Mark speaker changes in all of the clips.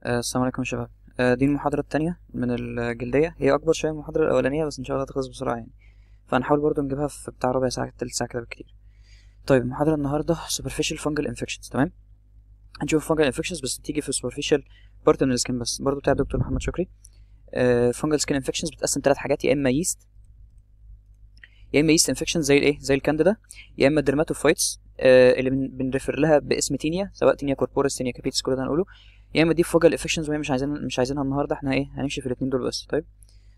Speaker 1: السلام عليكم يا شباب. دي المحاضرة التانية من الجلدية، هي أكبر شوية من المحاضرة الأولانية، بس إن شاء الله تخلص بسرعة يعني. فهنحاول برضو نجيبها في بتاع ربع ساعة تلت ساعة كده بالكتير. طيب المحاضرة النهاردة superficial fungal infections، تمام؟ هنشوف fungal infections بس تيجي في superficial part من ال skin بس، برضو بتاع دكتور محمد شكري. fungal skin infections بتقسم ثلاث حاجات، يا إما yeast، يا اما yeast infection زي الايه، زي الكانديدا، يا اما dermatophytes اللي بن refer لها باسم tinea، سواء tinea corporis tinea capitis كل ده هنقوله، يا اما deep fungal infections وهي مش عايزينها النهارده، احنا ايه هنمشي في الاثنين دول بس.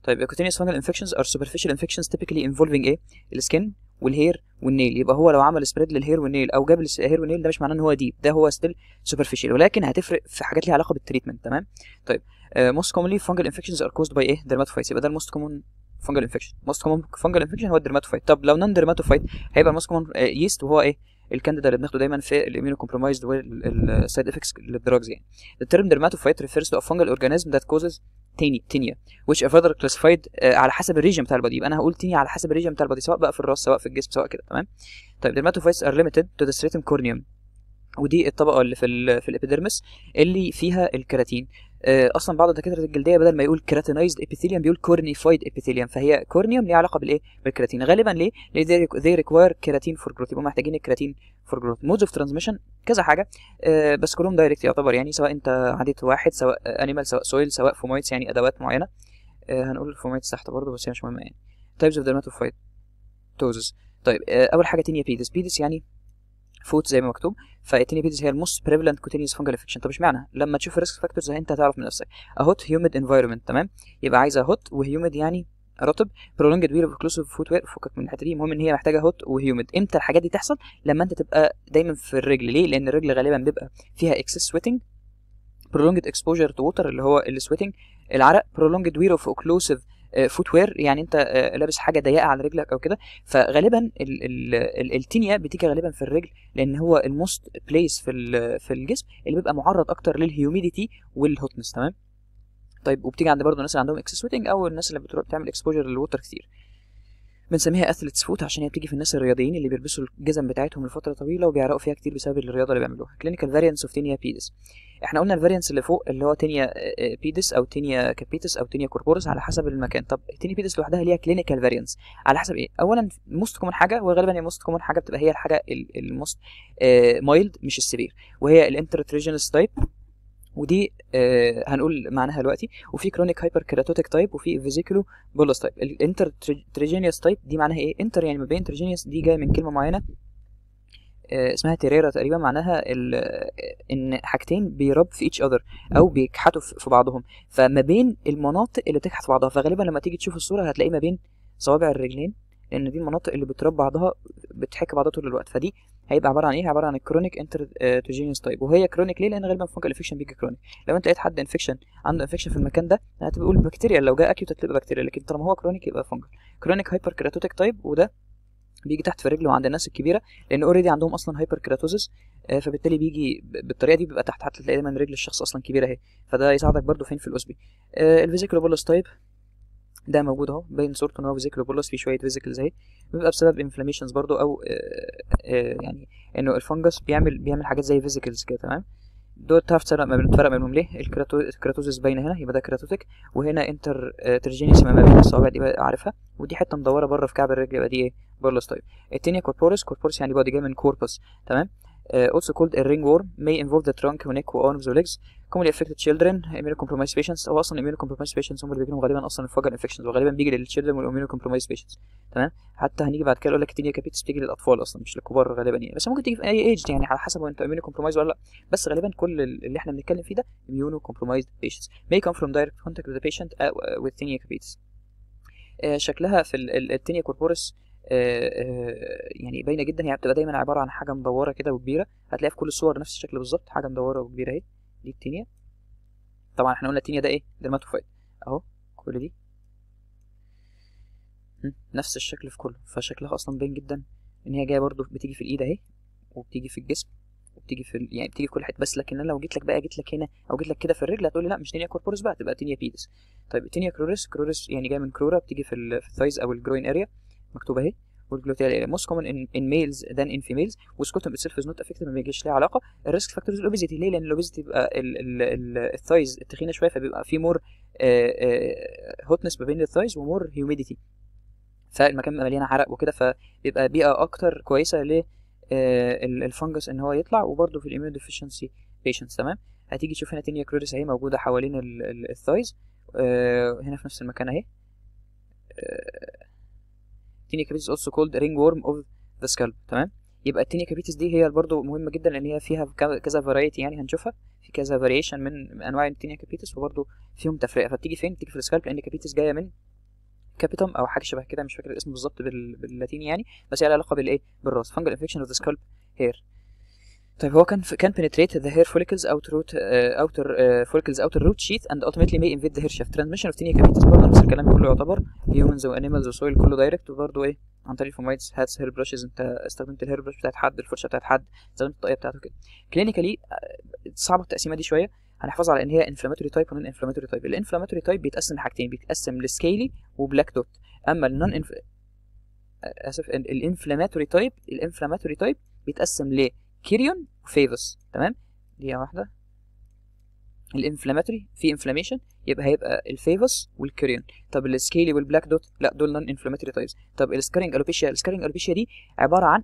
Speaker 1: طيب cutaneous fungal infections are superficial infections typically involving ايه؟ ال skin وال hair وال nail. يبقى هو لو عمل spread لل hair وال nail او جاب ال hair وال nail، ده مش معناه ان هو deep، ده هو still superficial، ولكن هتفرق في حاجات ليها علاقة بال treatment، تمام؟ طيب most commonly fungal infections are caused by ايه؟ dermatophytes. يبقى ده ال most common fungal infection، most common fungal infection هو ال dermatophyte. طب لو non dermatophyte هيبقى ال most common yeast، وهو ايه؟ الكانديدا اللي بناخده دايما في ال immunocompromised وال side effects لل drugs يعني. The term dermatophyte refers to a fungal organism that causes tinea which are further classified على حسب ال region بتاع ال body. يبقى انا هقول tinea على حسب ال region بتاع ال body، سواء بقى في الراس سواء في الجسم سواء كده، تمام؟ طيب dermatophytes are limited to the stratum corneum، ودي الطبقة اللي في ال epidermis اللي فيها الكيراتين. اصلا بعض الدكاترة الجلدية بدل ما يقول keratinized epithelium بيقول cornified epithelium، فهي corneum ليها علاقة بالايه؟ بالكيراتين غالبا. ليه؟ لان they require keratin for growth، يبقوا محتاجين ال keratin for growth. modes of transmission كذا حاجه، بس كلهم direct يعتبر يعني، سواء انت عديت واحد، سواء animal، سواء soil، سواء fomites يعني ادوات معينه. هنقول ال fomites تحت برضه بس هي مش مهمة يعني. types of dermatophytosis. طيب اول حاجة tinea pedis. pedis يعني foot زي ما مكتوب، فال tinea pedis هي ال most prevalent cutaneous fungal infection. طب اشمعنى؟ لما تشوف ال risk factors انت هتعرف من نفسك. hot humid environment، تمام؟ يبقى عايزه hot و humid يعني رطب، prolonged wear of occlusive footwear، فكك من الحتة دي، المهم ان هي محتاجه hot و humid. امتى الحاجات دي تحصل؟ لما انت تبقى دايما في الرجل. ليه؟ لان الرجل غالبا بيبقى فيها excess sweating، prolonged exposure to water اللي هو ال sweating العرق، prolonged wear of occlusive footwear يعني انت لابس حاجة ضيقه على رجلك او كده. فغالبا ال tinea بتيجي غالبا في الرجل، لان هو ال most place في الجسم اللي بيبقى معرض اكتر لل humidity وال hotness، تمام؟ طيب وبتيجي عند برضه الناس اللي عندهم excess sweating او الناس اللي بتروح بتعمل exposure لل water كتير. بنسميها athlete's foot عشان هي بتيجي في الناس الرياضيين اللي بيلبسوا الجزم بتاعتهم لفترة طويلة وبيعرقوا فيها كتير بسبب الرياضة اللي بيعملوها. clinical variants of tinea pedis. احنا قلنا ال variants اللي فوق اللي هو tinea pedis او tinea capitis او tinea corporis على حسب المكان. طب tinea pedis لوحدها ليها clinical variants على حسب ايه؟ اولا most common حاجه، وغالبا هي most common حاجة بتبقى هي الحاجة ال most mild مش ال severe، وهي ال intertriginous type، ودي هنقول معناها دلوقتي، وفي chronic hyperkeratotic type، وفي vesiculobullous type. ال intertriginous type دي معناها ايه؟ inter يعني ما بين، triginous دي جاية من كلمة معينة اسمها تيريرا تقريبا، معناها ان حاجتين بي rub في each other او بيكحتوا في بعضهم، فما بين المناطق اللي بتكحت في بعضها. فغالبا لما تيجي تشوف الصورة هتلاقيه ما بين صوابع الرجلين، لان دي المناطق اللي بت rub بعضها، بتحك بعضها طول الوقت. فدي هيبقى عبارة عن ايه؟ عبارة عن ال chronic intertriginous type. وهي chronic ليه؟ لان غالبا fungal infection بيجي chronic. لو انت لقيت حد infection عنده infection في المكان ده هتقول بكتيريا، لو جاء acute هتبقى بكتيريا، لكن طالما هو chronic يبقى fungal. chronic hyperkeratotic type، وده بيجي تحت في الرجل وعند الناس الكبيره، لان already عندهم اصلا hyperkeratosis، فبالتالي بيجي بالطريقة دي، بيبقى تحت، حتى تلاقي دايما رجل الشخص اصلا كبيرة اهي، فده يساعدك برده فين؟ في ال OSPE. ال vesiculobullous type ده موجود اهو، باين صورته ان هو vesiculobullous، في شوية vesicles اهي، بيبقى بسبب inflammations برضو او يعني انه ال fungus بيعمل حاجات زي vesicles كده، تمام؟ دول تعرف تفرق ما بينهم ليه؟ ال keratosis باينة هنا، يبقى ده keratotic، وهنا intertriginous ما بين الصوابع دي بقى عارفها، ودي حتة مدورة بره في كعب الرجل، يبقى دي ايه؟ bullous type. ال tinea corporis، corporis يعني body، جاي من corpus، تمام؟ Also called a ringworm، may involve the trunk و neck و arms و legs، commonly affected children، immunocompromised patients. هو اصلا immunocompromised patients هم اللي بيجيلهم غالبا اصلا ال fungal infections، وغالبا بيجي لل children وال immunocompromised patients، تمام؟ حتى هنيجي بعد كده اقول لك tinea capitis بتيجي للاطفال اصلا مش للكبار غالبا يعني، بس ممكن تيجي في اي age يعني على حسب انت immunocompromised ولا لا، بس غالبا كل اللي احنا بنتكلم فيه ده immunocompromised patients. may come from direct contact with the patient with tinea capitis. شكلها في ال tinea corporis يعني باينة جدا، هي بتبقى دايما عبارة عن حاجة مدورة كده وكبيره، هتلاقيها في كل الصور نفس الشكل بالظبط، حاجة مدورة وكبيره اهي، دي ال tinea. طبعا احنا قلنا ال tinea ده ايه؟ dermatophyte اهو، كل دي نفس الشكل في كله، فشكلها اصلا باين جدا ان هي جاية برضو بتيجي في الايد اهي، وبتيجي في الجسم، وبتيجي يعني بتيجي في كل حته. بس لكن انا لو جيت لك بقى، جيت لك هنا او جيت لك كده في الرجل، هتقول لي لا مش tinea corporis بقى، تبقى tinea pedis. طيب tinea cruris، cruris يعني جاي من crura، بتيجي في ال thighs او ال groin area، مكتوبة اهي. وال gluteal area، most common in males than in females، و scrotum itself is not affected، ما بيجيش ليها علاقه. ال risk factors ال obesity، ليه؟ لان ال obesity بيبقى ال thighs التخينه شويه، فبيبقى في more hotness ما بين ال thighs و more humidity، فالمكان بيبقى مليان عرق وكده، فبيبقى بيئة اكتر كويسة ل ال fungus ان هو يطلع. وبرده في ال immunodeficiency patients. تمام. هتيجي تشوف هنا tinea cruris اهي موجودة حوالين ال thighs، هنا في نفس المكان اهي. tinea capitis also called ringworm of the scalp. تمام. يبقى ال tinea capitis دي هي برضو مهمة جدا، لان هي فيها كذا variety، يعني هنشوفها في كذا variation من انواع ال tinea capitis، وبرضو فيهم تفرقه. فبتيجي فين؟ بتيجي في ال scalp، لان capitis جاية من capitum او حاجة شبه كده، مش فاكر الاسم بالظبط باللاتيني يعني، بس هي لها علاقة بالايه؟ بالراس. fungal infection of the scalp hair. طيب هو can penetrate the hair follicles outer root outer follicles outer root sheath and ultimately may invade the hair shaft. transmission of tinea capitis برضه نفس الكلام، كله يعتبر humans و animals و soil، كله direct. وبرضه ايه؟ عن طريق fomites، hats، hair brushes، انت استخدمت ال hair brush بتاعت حد، الفرشة بتاعت حد، استخدمت الطاقية بتاعته كده. clinically صعبة التقسيمه دي شويه، هنحفظ على ان هي inflammatory type و non inflammatory type. ال inflammatory type بيتقسم لحاجتين، بيتقسم ل scaly و black dot. اما ال non اسف، ال inflammatory type، ال inflammatory type بيتقسم ل kerion و favus. تمام، دي واحدة. ال inflammatory في inflammation، يبقى هيبقى ال favus وال kerion. طب ال scaly وال black dot لا، دول non inflammatory types. طب ال scarring alopecia، ال scarring alopecia دي عبارة عن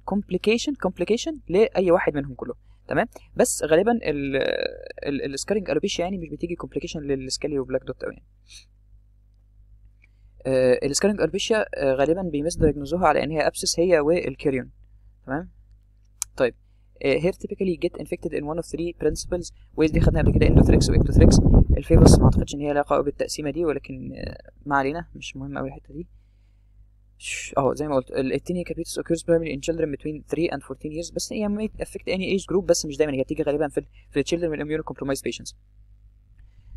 Speaker 1: complication لاي واحد منهم كله. تمام. بس غالبا ال scarring alopecia يعني مش بتيجي complication لل scaly و black dot قوي يعني. ال scarring alopecia غالبا بي misdiagnose وها على ان هي abscess، هي وال kerion. تمام. طيب hair typically get infected in one of three principles ways، دي خدناها قبل كده، endothrix و ectothrix. ال favus ما اعتقدش ان هي علاقة قوي بالتقسيمه دي، ولكن ما علينا، مش مهم قوي الحتة دي. اهو زي ما قلت ال tinea capitis occurs primarily in children between 3 and 14 years، بس هي may affect any age group، بس مش دايما، هي بتيجي غالبا في children من immunocompromised patients.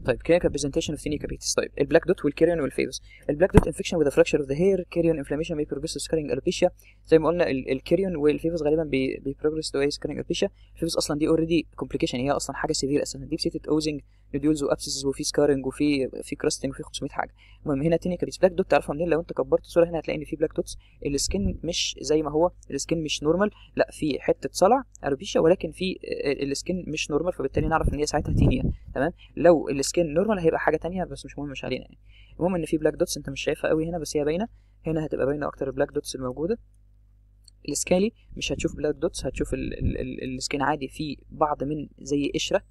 Speaker 1: طيب clinical presentation of tinea capitis. طيب ال black dot وال kerion وال favus. ال black dot infection with a fracture of the hair، kerion inflammation may progress to scarring alopecia. زي ما قلنا ال kerion وال favus غالبا بي progress to scarring alopecia. ال favus اصلا دي already complication، هي اصلا حاجة severe اساسا، deep seated oozing nodules و abscesses وفي scarring وفي crusting وفي 500 حاجة. المهم هنا tinea capitis black dot تعرفها منين؟ لو انت كبرت الصورة هنا هتلاقي ان في black dots، ال skin مش زي ما هو، ال skin مش normal، لا في حتة صلع alopecia، ولكن في ال skin مش normal، فبالتالي نعرف ان هي ساعتها tinea. تمام. لو ال skin normal هيبقى حاجة تانية، بس مش مهم، مش علينا يعني. المهم ان في black dots انت مش شايفها قوي هنا، بس هي باينة هنا، هتبقى باينة اكتر ال black dots الموجودة. ال scaly مش هتشوف black dots، هتشوف ال skin عادي في بعض من زي قشرة،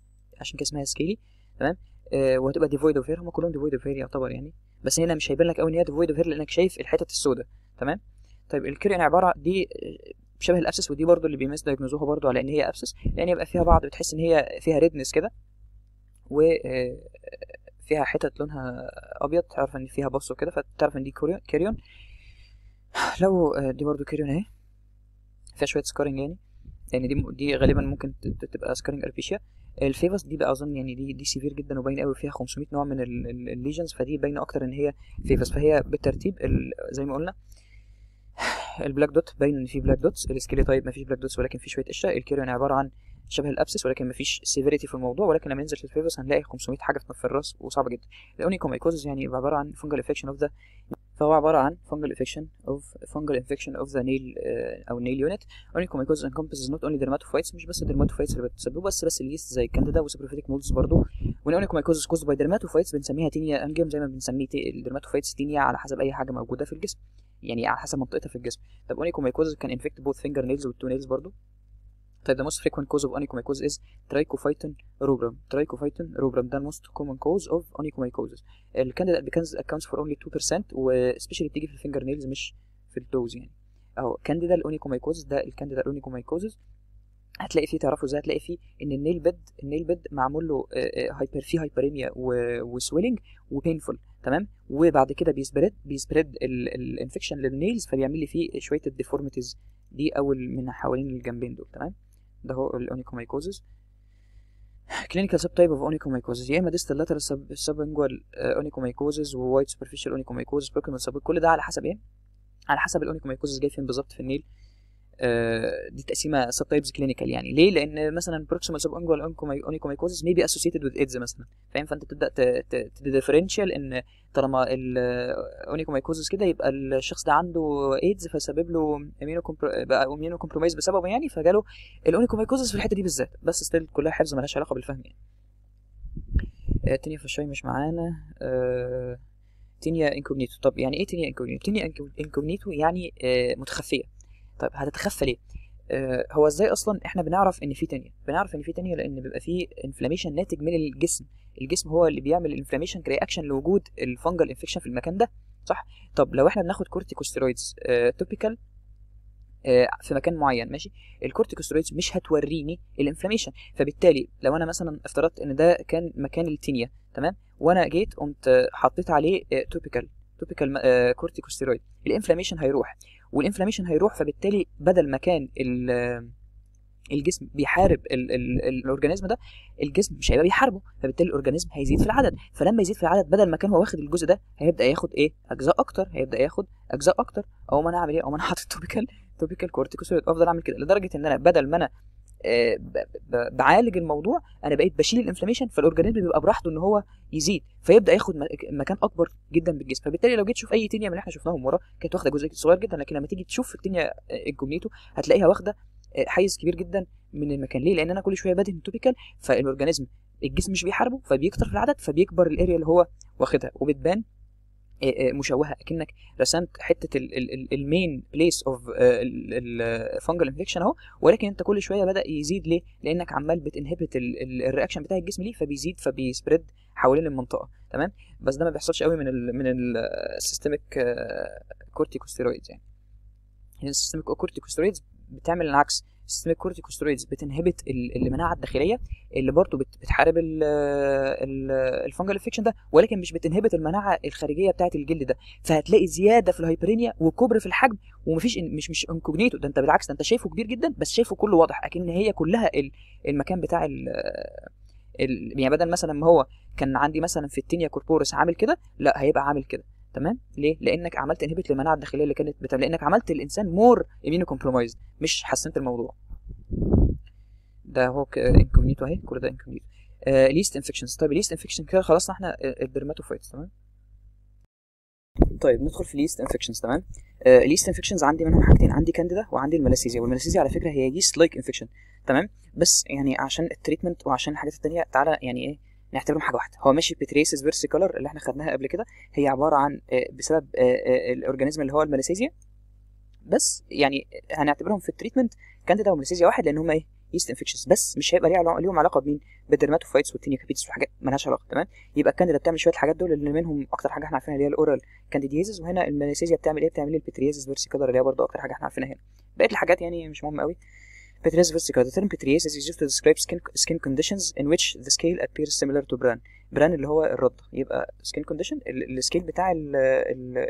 Speaker 1: عشان كده اسمها scaly. تمام. وهتبقى devoid of hair، هم كلهم devoid of hair يعتبر يعني، بس هنا مش هيبان لك قوي ان هي devoid of hair لانك شايف الحتت السوداء. تمام. طيب ال kerion عبارة دي شبه ال abscess، ودي برضو اللي بي misdiagnose وها برضو على ان هي abscess، لان يبقى فيها بعض بتحس ان هي فيها redness كده، و فيها حتت لونها ابيض، تعرف ان فيها pus وكده، فتعرف ان دي kerion. لو دي برضو kerion اهي، فيها شوية scarring يعني، لان دي غالبا ممكن تبقى scarring alopecia. ال favus دي بقى اظن يعني دي severe جدا وباينه قوي، فيها 500 نوع من ال lesions، فدي باينة اكتر ان هي favus. فهي بالترتيب زي ما قلنا ال black dot باين ان في black dots، ال scaly type مفيش black dots ولكن في شوية قشرة، ال kerion عبارة عن شبه ال abscess ولكن مفيش severity في الموضوع، ولكن لما ننزل في ال favus هنلاقي 500 حاجة في الراس وصعبة جدا. ال onychomycosis يعني عبارة عن fungal infection of the، فهو عبارة عن fungal infection of the nail او nail unit. onychomycosis encompasses not only dermatophytes، مش بس ال dermatophytes اللي بتسببه، بس ال yeast زي ال candida و saprophytic molds برضو. وال onychomycosis caused by dermatophytes بنسميها tinea unguium، زي ما بنسميه ال dermatophytes tinea على حسب اي حاجة موجودة في الجسم، يعني على حسب منطقتها في الجسم. طب onychomycosis can infect both fingernails وال toenails برضو. طيب the most frequent cause of onychomycosis is trichophyton rubrum. trichophyton rubrum ده most common cause of onychomycosis. ال candida albicans accounts for only 2%، و especially بتيجي في ال fingernails مش في ال toes يعني. اهو candida ال onychomycosis ده، ال candida ال onychomycosis هتلاقي فيه، تعرفوا ازاي؟ هتلاقي فيه ان ال nail bed، ال nail bed معمول له hyper، فيه hyperemia و swelling و painful. تمام. وبعد كده بي spread ال infection لل nails، فبيعمل لي فيه شوية ال deformities دي اول من حوالين الجنبين دول. تمام. ده هو ال onychomycosis. clinical subtype of onychomycosis، يا اما distal lateral subungual onychomycosis و wide superficial onychomycosis، proximal sub، كل ده على حسب ايه؟ على حسب ال onychomycosis جاي فين بالظبط في ال nail. دي تقسيمه subtypes clinical يعني. ليه؟ لان مثلا proximal subungual onychomycosis may be associated with AIDS مثلا، فاهم؟ فانت تبدا ت differential ان طالما ال onychomycosis كده يبقى الشخص ده عنده ايدز، فسبب له بقى immunocompromised بسببه يعني، فجاله ال onychomycosis في الحتة دي بالذات. بس still كلها حفظ ملهاش علاقة بالفهم يعني. Tinea faciei مش معانا. Tinea incognito. طب يعني ايه tinea incognito؟ Tinea incognito يعني متخفيه. طيب هتتخفى ليه؟ هو ازاي اصلا احنا بنعرف ان في tinea؟ بنعرف ان في tinea لان بيبقى في inflammation ناتج من الجسم. الجسم هو اللي بيعمل ال inflammation ك reaction لوجود ال fungal infection في المكان ده، صح؟ طب لو احنا بناخد corticosteroids topical في مكان معين، ماشي، ال corticosteroids مش هتوريني ال inflammation. فبالتالي لو انا مثلا افترضت ان ده كان مكان ال tinea، تمام، وانا جيت قمت حطيت عليه topical corticosteroid، ال inflammation هيروح، وال inflammation هيروح، فبالتالي بدل ما كان الجسم بيحارب ال organism ده، الجسم مش هيبقى بيحاربه، فبالتالي ال organism هيزيد في العدد. فلما يزيد في العدد، بدل ما كان هو واخد الجزء ده، هيبدا ياخد ايه؟ اجزاء اكتر، هيبدا ياخد اجزاء اكتر. او ما انا اعمل ايه؟ او ما انا حاطط topical corticosteroid، افضل اعمل كده لدرجة ان انا بدل ما انا بعالج الموضوع، انا بقيت بشيل ال inflammation، فال organism بيبقى براحته ان هو يزيد، فيبدا ياخد مكان اكبر جدا بالجسم. فبالتالي لو جيت تشوف اي tinea من اللي احنا شفناهم ورا كانت واخده جزء صغير جدا، لكن لما تيجي تشوف ال tinea incognito هتلاقيها واخده حيز كبير جدا من المكان. ليه؟ لان انا كل شوية بدهن topical، فال organism الجسم مش بيحاربه، فبيكتر في العدد، فبيكبر ال area اللي هو واخدها، وبتبان مشوهة، اكنك رسمت حتة ال main place of ال fungal infection اهو، ولكن انت كل شوية بدا يزيد. ليه؟ لانك عمال بت inhibit ال reaction بتاع الجسم ليه، فبيزيد، فبي spread حوالين المنطقه، تمام؟ بس ده ما بيحصلش قوي من ال systemic corticosteroids يعني. ال systemic corticosteroids بتعمل العكس. ال systemic corticosteroids بت inhibit المناعة الداخلية اللي برضه بتحارب ال fungal infection ده، ولكن مش بت inhibit المناعة الخارجية بتاعه الجلد ده، فهتلاقي زيادة في ال hyperemia وكبر في الحجم، ومفيش مش incognito ده، انت بالعكس ده انت شايفه كبير جدا، بس شايفه كله واضح اكن هي كلها المكان بتاع ال يعني بدل مثلا ما هو كان عندي مثلا في ال tinea corporis عامل كده، لا هيبقى عامل كده، تمام؟ ليه؟ لانك عملت inhibit للمناعه الداخلية اللي كانت بتعمل، لانك عملت الانسان more immunocompromised، مش حسنت الموضوع. ده هو incognito اهي، كل ده incognito. Yeast infections. طيب ال yeast infection كده خلصنا احنا ال dermatophytes، تمام؟ طيب ندخل في ال yeast infections، تمام؟ ال yeast infections عندي منهم حاجتين، عندي كانديدا وعندي ال Malassezia. وال Malassezia على فكرة هي yeast like infection، تمام؟ بس يعني عشان ال treatment وعشان الحاجات التانية تعالى يعني ايه نعتبرهم حاجة واحده. هو ماشي pityriasis versicolor اللي احنا خدناها قبل كده، هي عبارة عن بسبب ال organism اللي هو ال Malassezia، بس يعني هنعتبرهم في ال treatment Candida و Malassezia واحد، لان هم ايه؟ yeast infections، بس مش هيبقى ليهم علاقة بمين؟ بال dermatophytes وال tinea capitis وحاجات مالهاش علاقه، تمام؟ يبقى الكانديدا بتعمل شوية الحاجات دول اللي منهم اكتر حاجة احنا عارفينها اللي هي ال oral candidiasis، وهنا ال Malassezia بتعمل ايه؟ بتعمل ال pityriasis versicolor اللي هي برضه اكتر حاجة احنا عارفينها هنا. بقية الحاجات يعني مش مهمة قوي. Pityriasis versicolor. The term pityriasis is used to describe skin conditions in which the scale appears similar to bran. Bran اللي هو الردة، يبقى skin condition ال scale بتاع ال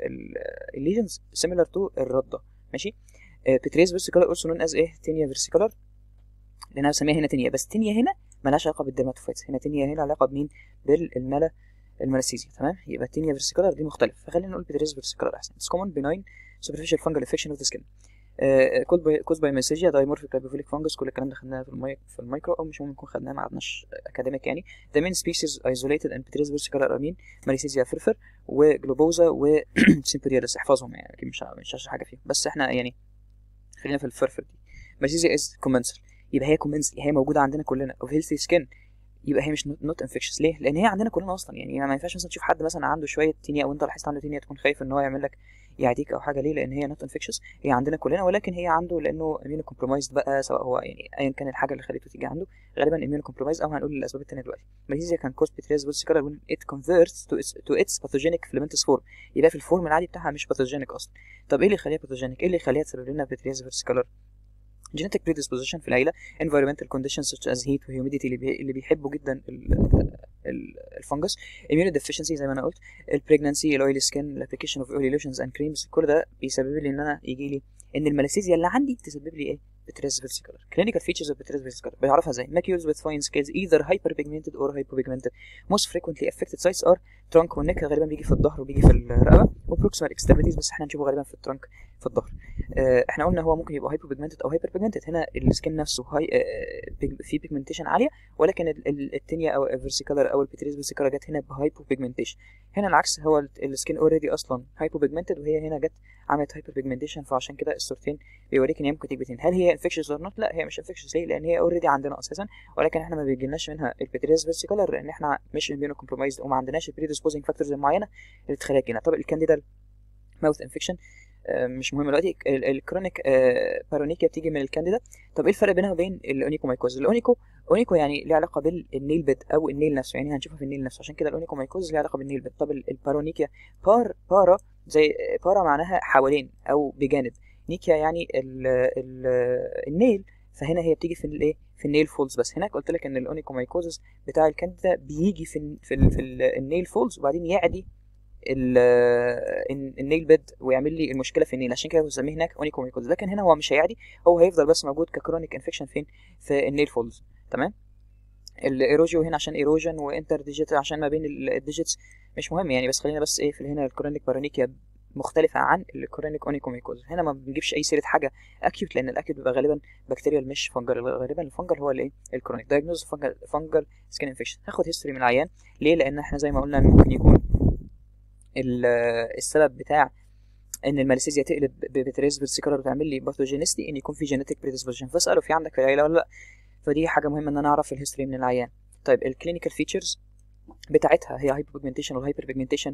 Speaker 1: lesions similar to الردة، ماشي؟ Pityriasis versicolor also known as ايه؟ Tinea versicolor، لان انا بسميها هنا tinea، بس tinea هنا مالهاش علاقة بال dermatophytes، هنا tinea هنا علاقة بمين؟ بال Malassezia، تمام؟ يبقى tinea versicolor دي مختلف، فخلينا نقول pityriasis versicolor احسن. It's common benign superficial fungal infection of the skin. Caused by Malassezia dimorphic lipophilic fungus. كل الكلام ده خدناه في المايكرو، او مش مهم نكون خدناه، ما عدناش academic يعني. The main species isolated in pityriasis versicolor are مين؟ Malassezia furfur و globosa و sympodialis. احفظهم يعني، اكيد مش هشرح حاجة فيهم، بس احنا يعني خلينا في ال furfur دي. Malassezia is commensal، يبقى هي commensal، هي موجودة عندنا كلنا of healthy skin، يبقى هي مش not infectious. ليه؟ لان هي عندنا كلنا اصلا يعني. ما ينفعش مثلا تشوف حد مثلا عنده شوية tinea، او انت لاحظت عنده tinea تكون خايف ان هو يعمل لك يعديك او حاجه. ليه؟ لان هي not infectious، هي عندنا كلنا، ولكن هي عنده لانه immunocompromised بقى، سواء هو يعني ايا كان الحاجة اللي خليته تيجي عنده، غالبا immunocompromised، او هنقول الاسباب الثانية دلوقتي. Malassezia can cause pityriasis versicolor when it converts to its pathogenic filamentous form. يبقى في ال form العادي بتاعها مش pathogenic اصلا. طب ايه اللي يخليها pathogenic؟ ايه اللي يخليها تسبب لنا pityriasis versicolor؟ Genetic predisposition في العيله، environmental conditions such as heat و humidity اللي بيحبوا جدا ال fungus، immunodeficiency زي ما انا قلت، ال pregnancy، ال oily skin، ال application of oily lotions and creams. كل ده بيسبب لي ان انا يجي لي ان ال Malassezia اللي عندي تسبب لي ايه؟ pityriasis versicolor. clinical features of pityriasis versicolor بيعرفها ازاي؟ macules with fine scales either hyperpigmented or hypopigmented. most frequently affected sites are trunk وال neck، غالبا بيجي في الظهر وبيجي في الرقبة، و proximal extremities، بس احنا هنشوفه غالبا في ال trunk في الظهر. احنا قلنا هو ممكن يبقى hypopigmented او hyperpigmented. هنا ال skin نفسه هاي في pigmentation عالية، ولكن ال tinea او ال versicolor او ال pityriasis versicolor جت هنا ب hypopigmentation. هنا العكس، هو ال skin already اصلا hypopigmented وهي هنا جت عملت hyperpigmentation، فعشان كده الصورتين بيوريك ان هي ممكن تيجي باتنين. هل هي infectious or not؟ لا هي مش infectious. ليه؟ لان هي already عندنا اساسا، ولكن احنا ما بيجيلناش منها ال pityriasis versicolor لان احنا مش immunocompromised وما عندناش ال predisposing factors المعينة اللي تخليها تجينا. طب ال candidal mouth infection مش مهم دلوقتي. ال chronic paronychia بتيجي من الكانديدا. طب ايه الفرق بينها وبين ال onychomycosis؟ ال onycho onycho يعني ليه علاقة بال nail bed او ال nail نفسه، يعني هنشوفها في ال nail نفسه، عشان كده ال onychomycosis ليه علاقة بال nail bed. طب ال paronychia، par para زي para معناها حوالين او بجانب، nychia يعني ال ال ال nail، فهنا هي بتيجي في الايه؟ في ال nail folds بس. هناك قلت لك ان ال onychomycosis بتاع الكانديدا بيجي في ال nail folds وبعدين يعدي ال nail bed ويعمل لي المشكلة في ال nail، عشان كده بنسميه هناك onychomycosis. لكن هنا هو مش هيعدي، هو هيفضل بس موجود ك chronic infection فين؟ في ال nail folds. تمام. ال erosio هنا عشان erosion، و interdigital عشان ما بين ال digits، مش مهم يعني، بس خلينا بس ايه في هنا ال chronic paronychia مختلفة عن ال chronic onychomycosis. هنا ما بنجيبش أي سيرة حاجة acute، لأن ال acute بيبقى غالبا bacterial مش fungal، غالبا ال fungal هو الايه؟ ال chronic. diagnosis fungal skin infection، هاخد history من العيان. ليه؟ لأن احنا زي ما قلنا إن ممكن يكون السبب بتاع ان ال Malassezia تقلب ب pityriasis versicolor وتعمل لي pathogenicity ان يكون في genetic predisposition، فاساله في عندك في العيلة ولا لا، فدي حاجة مهمة ان انا اعرف ال history من العيان. طيب ال clinical features بتاعتها هي hypopigmentation وال hyperpigmentation،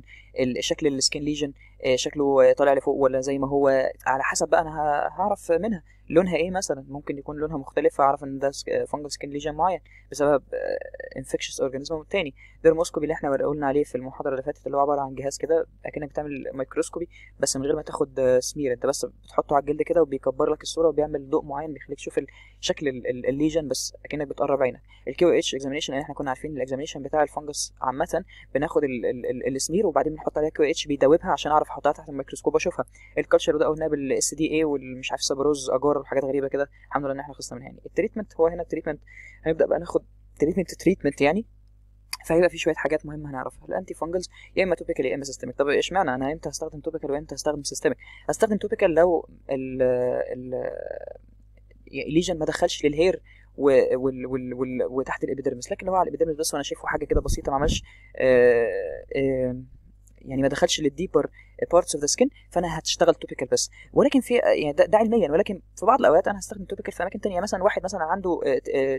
Speaker 1: شكل ال skin lesion شكله طالع لفوق ولا زي ما هو، على حسب بقى انا هعرف منها لونها ايه، مثلا ممكن يكون لونها مختلف فاعرف ان ده fungal skin lesion معين بسبب infectious organism تاني. dermoscopy اللي احنا قلنا عليه في المحاضرة اللي فاتت، اللي هو عبارة عن جهاز كده اكنك بتعمل microscopy بس من غير ما تاخد سمير، انت بس بتحطه على الجلد كده وبيكبر لك الصورة وبيعمل ضوء معين بيخليك تشوف شكل ال lesion بس اكنك بتقرب عينك. ال KOH examination، لان احنا كنا عارفين ال examination بتاع ال fungus عامة بناخد ال smear وبعدين بنحط عليها KOH بيدوبها عشان اعرف احطها تحت الميكروسكوب واشوفها. ال culture وده قلناه بال SDA والمش عارف Sabouraud's agar وحاجات غريبة كده، الحمد لله ان احنا خلصنا منها يعني. ال treatment هو هنا ال treatment هنبدا بقى ناخد treatment يعني، فهيبقى في شوية حاجات مهمة هنعرفها. ال antifungals يا اما topical يا اما systemic. طب اشمعنى انا امتى هستخدم topical وامتى هستخدم systemic؟ هستخدم topical لو ال ال ال lesion ما دخلش لل hair و وال وال وال وتحت ال epidermis، لكن لو هو على ال epidermis بس وانا شايفه حاجة كده بسيطة ما عملش يعني ما دخلش لل deeper parts of the skin، فانا هتشتغل topical بس. ولكن في يعني ده علميا، ولكن في بعض الاوقات انا هستخدم topical في اماكن تانية. مثلا واحد مثلا عنده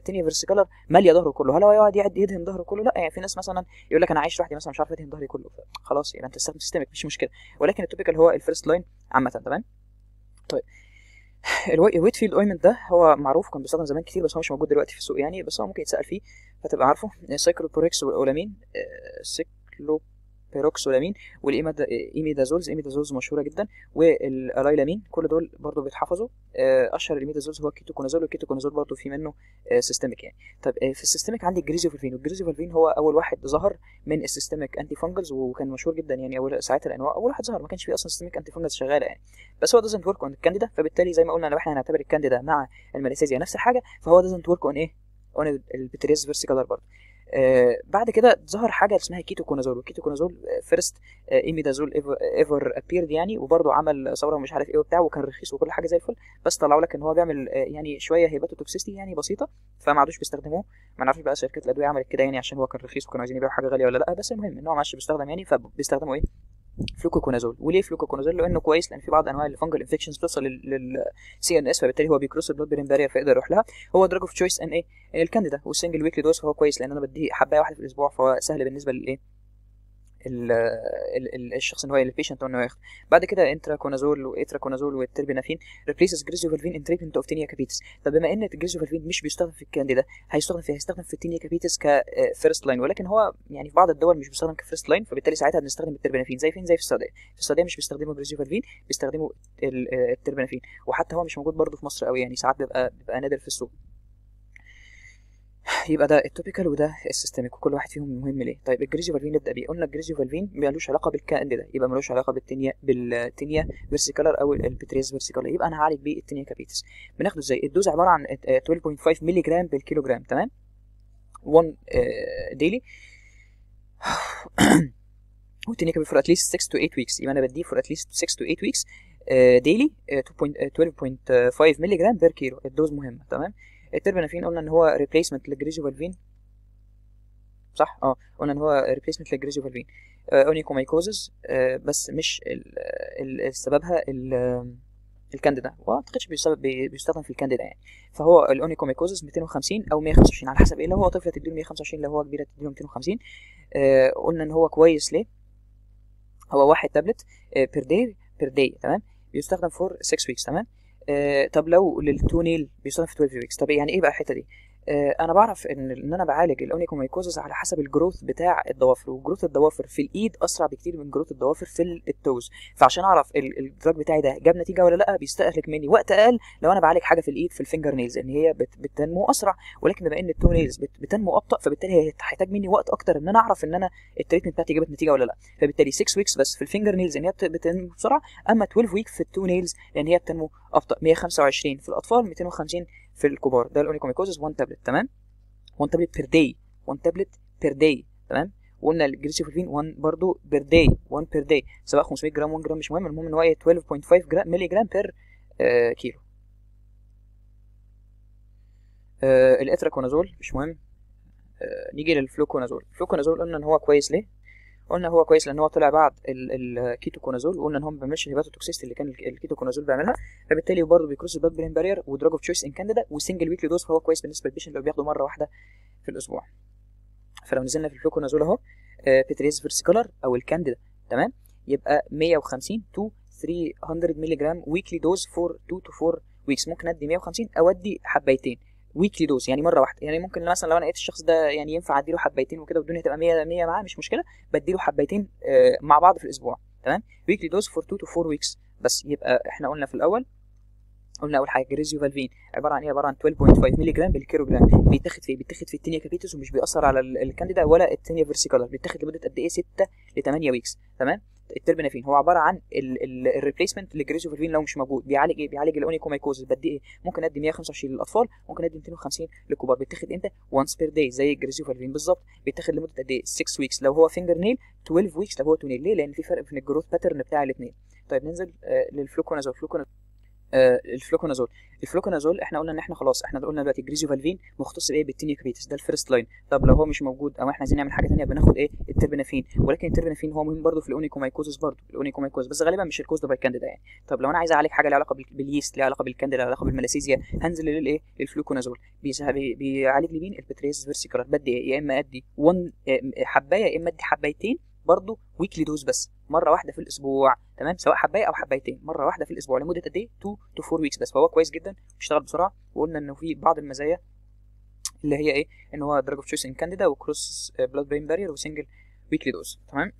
Speaker 1: tinea versicolor ماليه ظهره كله، هل هو يقعد يدهن ظهره كله؟ لا، يعني في ناس مثلا يقول لك انا عايش لوحدي مثلا مش عارف ادهن ظهري كله، خلاص يبقى انت تستخدم systemic مش مشكلة، ولكن ال topical هو ال first line عامة. تمام. طيب ال Whitfield's ointment ده هو معروف، كان بيستخدم زمان كتير بس هو مش موجود دلوقتي في السوق يعني، بس هو ممكن يتسال فيه فتبقى عارفه. ciclopirox olamine، ciclopirox olamine وال imidazoles، imidazoles مشهورة جدا، وال allylamine، كل دول برضو بيتحفظوا. اشهر ال imidazoles هو ال ketoconazole، وال ketoconazole برضو في منه systemic يعني. طيب في ال systemic عندي ال griseofulvin، وال griseofulvin هو اول واحد ظهر من ال systemic antifungals وكان مشهور جدا يعني اول ساعتها، لان هو اول واحد ظهر، ما كانش فيه اصلا systemic antifungals شغالة يعني. بس هو doesn't work on ال Candida، فبالتالي زي ما قلنا لو احنا هنعتبر الكانديدا مع ال Malassezia نفس الحاجة، فهو doesn't work on ايه؟ on ال pityriasis versicolor برضه. بعد كده ظهر حاجة اسمها ketoconazole، وال ketoconazole first imidazole ever appeared يعني، وبرده عمل ثورة ومش عارف ايه وبتاع، وكان رخيص وكل حاجة زي الفل، بس طلعوا لك ان هو بيعمل يعني شوية hepatotoxicity يعني بسيطة، فما عادوش بيستخدموه. ما نعرفش بقى شركات الادوية عملت كده يعني عشان هو كان رخيص وكانوا عايزين يبيعوا حاجة غالية ولا لا، بس المهم ان هو ما عادش بيستخدم يعني، فبيستخدموا ايه؟ فلوكوكونازول. وليه فلوكوكونازول؟ لانه كويس، لان في بعض انواع ال fungal infections بتوصل لل CNS، فبالتالي هو بي cross ال blood brain barrier فيقدر يروح لها. هو drug of choice in ايه؟ in ال Candida، وال single weekly dose، فهو كويس لان انا بديه حبايه واحدة في الاسبوع، فهو سهل بالنسبة للايه؟ الشخص ان هو ال patient انه ياخد. بعد كده intraconazole و itraconazole وال terbinafine replaces griseofulvin in treatment of tinea capitis. طب بما ان ال griseofulvin مش بيستخدم في الكانديدا، هيستخدم في ال tinea capitis ك first line، ولكن هو يعني في بعض الدول مش بيستخدم ك first line، فبالتالي ساعتها بنستخدم ال terbinafine. زي فين؟ زي في السعودية. في السعودية مش بيستخدموا griseofulvin، بيستخدموا ال terbinafine، وحتى هو مش موجود برده في مصر قوي يعني، ساعات بيبقى نادر في السوق. يبقى ده ال topical وده ال systemic، وكل واحد فيهم مهم ليه. طيب ال griseofulvin نبدا بيه. قلنا ال griseofulvin ملوش علاقة بالكانديدا، يبقى ملوش علاقة بال tinea versicolor او ال pityriasis versicolor، يبقى انا هعالج بيه ال tinea capitis. بناخده ازاي؟ ال dose عبارة عن 12.5 مللي جرام بالكيلو جرام، تمام، 1 daily وال tinea capitis for at least 6 to 8 weeks، يبقى انا بديه for at least 6 to 8 weeks daily 12.5 مللي جرام per كيلو. ال dose مهمه، تمام. التربينافين قلنا ان هو replacement لل griseofulvin، صح؟ قلنا ان هو replacement لل griseofulvin. Onychomycosis بس مش سببها الكانديدا، وما اعتقدش بيستخدم في الكانديدا يعني. فهو ال onychomycosis 250 او 125 على حسب ايه، لو هو طفل تديله 125، لو هو كبيرة تديله 250. قلنا ان هو كويس ليه؟ هو واحد tablet per day per day، تمام، بيستخدم for 6 weeks، تمام. طب لو لل toenail بيستخدم في 12 weeks. طب يعني ايه بقى الحتة دي؟ انا بعرف ان انا بعالج ال onychomycosis على حسب ال growth بتاع الضوافر، و growth الضوافر في الايد اسرع بكتير من growth الضوافر في ال toes. فعشان اعرف ال drug بتاعي ده جاب نتيجة ولا لا، بيستهلك مني وقت اقل لو انا بعالج حاجة في الايد في ال fingernails، ان هي بتنمو اسرع، ولكن بما ان ال toenails بتنمو ابطا، فبالتالي هي هتحتاج مني وقت اكتر ان انا اعرف ان انا ال treatment بتاعتي جابت نتيجة ولا لا. فبالتالي 6 weeks بس في ال fingernails ان هي بتنمو بسرعه، اما 12 week في ال toenails لان هي بتنمو ابطا. 125 في الاطفال، 250 في الكبار. ده ال onychomycosis 1 تابلت، تمام، 1 tablet per day، 1 tablet per day، تمام. وقلنا ال griseofulvin 1 برضو per day، 1 per day، سواء 500 جرام 1 جرام مش مهم، المهم ان هو ايه 12.5 جرام ملي جرام per كيلو. ال itraconazole مش مهم. نيجي لل fluconazole. ال fluconazole قلنا ان هو كويس ليه؟ قلنا هو كويس لان هو طلع بعد الكيتوكونازول، وقلنا ان هو ما بيعملش ال hepatotoxicity اللي كان الكيتوكونازول بيعملها، فبالتالي برضه بي cross ال blood brain barrier و drug of choice in candida و single weekly dose، فهو كويس بالنسبة لل patient لو بياخده مرة واحدة في الاسبوع. فلو نزلنا في الفلوكونازول اهو pityriasis versicolor او الكانديدا، تمام، يبقى 150 to 300 مللي جرام weekly dose for 2 to 4 weeks. ممكن ادي 150 او ادي حبايتين weekly dose، يعني مرة واحدة. يعني ممكن مثلا لو انا لقيت الشخص ده يعني ينفع اديله حبايتين وكده والدنيا تبقى 100 100 معاه مش مشكلة، بديله حبايتين مع بعض في الاسبوع، تمام، weekly dose for 2 to 4 weeks بس. يبقى احنا قلنا في الاول، قلنا اول حاجة griseofulvin عبارة عن ايه؟ عبارة عن 12.5 مللي جرام بالكيلو جرام، بيتاخد في بيتاخد في ال tinea capitis ومش بيأثر على الكانديدا ولا ال tinea versicolor، بيتاخد لمدة قد ايه؟ 6 ل 8 weeks، تمام. التربينافين هو عبارة عن ال replacement لل griseofulvin لو مش موجود، بيعالج ايه؟ بيعالج ال onychomycosis. بدي ايه؟ ممكن ادي 125 للاطفال، ممكن ادي 250 للكبار. بيتاخد امتى؟ once per day زي ال griseofulvin بالظبط. بيتاخد لمدة قد ايه؟ 6 weeks لو هو fingernail، 12 weeks لو هو toenail. ليه؟ لان في فرق في ال growth pattern بتاع الاثنين. طيب ننزل لل fluconazole. ال fluconazole احنا قلنا ان احنا خلاص، احنا قلنا دلوقتي ال griseofulvin مختص بايه؟ بال tinea capitis، ده ال first line. طب لو هو مش موجود او احنا عايزين نعمل حاجة ثانية بناخد ايه؟ التربينافين، ولكن التربينافين هو مهم برده في ال onychomycosis، برده ال onychomycosis بس غالبا مش ال caused by candida يعني. طب لو انا عايز اعالج حاجة ليها علاقة بال yeast، ليها علاقة بالكانديدا، ليها علاقة بال Malassezia، هنزل للايه؟ للفلوكونازول. بيعالج لي مين؟ ال pityriasis versicolor. بدي ايه؟ يا اما ادي 1 حبايه يا اما ادي حبايتين برضه weekly dose بس مرة واحدة في الاسبوع، تمام، سواء حبايه او حبايتين مرة واحدة في الاسبوع لمدة قد ايه؟ 2 to 4 weeks بس. فهو كويس جدا بيشتغل بسرعه، وقلنا انه في بعض المزايا اللي هي ايه؟ ان هو drug of choice in candida و cross blood brain barrier و single weekly dose، تمام.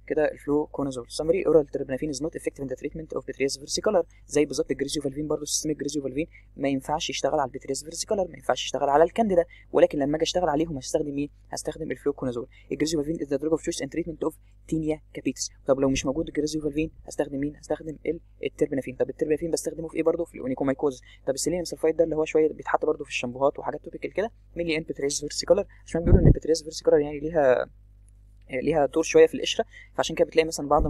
Speaker 1: كده ال fluconazole. Summary: oral terbinafine is not effective in the treatment of pityriasis versicolor، زي بالظبط ال griseofulvin برضه ال systemic griseofulvin ما ينفعش يشتغل على ال pityriasis versicolor، ما ينفعش يشتغل على الكانديدا، ولكن لما اجي اشتغل عليهم هستخدم مين؟ هستخدم ال fluconazole. ال griseofulvin is the drug of choice in treatment of tinea capitis. طب لو مش موجود ال griseofulvin هستخدم مين؟ هستخدم التربينافين. طب التربينافين بستخدمه في ايه برضه؟ في ال onychomycosis. طب ال selenium sulfide ده اللي هو شوية بيتحط برضه في الشامبوهات وحاجات topical كده، mainly in pityriasis versicolor، عشان بيقولوا ان ال pityriasis versicolor يعني ليها دور شوية في القشرة، فعشان كده بتلاقي مثلا بعض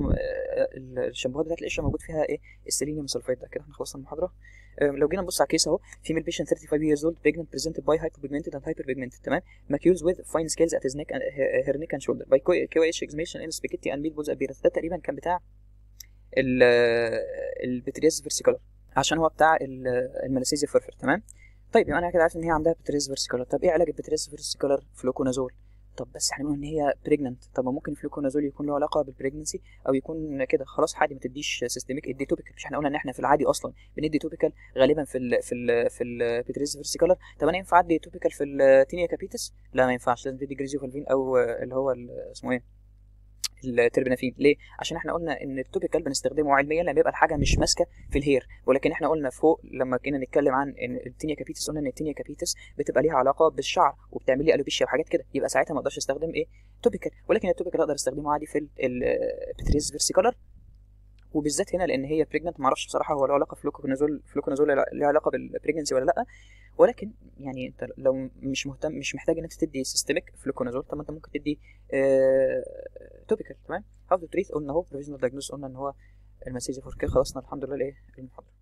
Speaker 1: الشامبوهات بتاعت القشرة موجود فيها ايه؟ ال selenium sulfide ده. كده احنا خلصنا المحاضرة. لو جينا نبص على case اهو، female patient 35 years old pregnant presented by hypopigmented and hyperpigmented، تمام، macules with fine scales at his neck and her neck and shoulder by KYH examination in spaghetti and meatballs appearance. ده تقريبا كان بتاع ال pityriasis versicolor عشان هو بتاع ال Malassezia furfur، تمام. طيب يبقى انا كده عارف ان هي عندها pityriasis versicolor. طب ايه علاج ال pityriasis versicolor؟ fluconazole. طب بس احنا بنقول ان هي pregnant، طب ما ممكن الفلوكونازول يكون له علاقة بال pregnancy او يكون كده، خلاص عادي ما تديش systemic، ادي topical. مش احنا قلنا ان احنا في العادي اصلا بندي topical غالبا في ال pityriasis versicolor؟ طب انا ينفع ادي topical في ال tinea capitis؟ لا ما ينفعش، لازم تدي griseofulvin او اللي هو اسمه ايه التربنافين. ليه؟ عشان احنا قلنا ان ال topical بنستخدمه علميا لما يبقى الحاجة مش ماسكه في ال hair، ولكن احنا قلنا فوق لما كنا نتكلم عن ان ال tinea capitis، قلنا ان ال tinea capitis بتبقى ليها علاقة بالشعر وبتعمل لي alopecia وحاجات كده، يبقى ساعتها ما اقدرش استخدم ايه؟ topical. ولكن ال topical اقدر استخدمه عادي في ال pityriasis versicolor، وبالذات هنا لان هي pregnant. ما اعرفش بصراحة هو له علاقة fluconazole، fluconazole له علاقة بال pregnancy ولا لا، ولكن يعني انت لو مش مهتم، مش محتاج ان انت تدي systemic fluconazole، طب ما انت ممكن تدي topical. تمام. how to treat قلنا اهو، provisional diagnosis قلنا ان هو ال Malassezia furfur. خلصنا الحمد لله الايه المحاضره.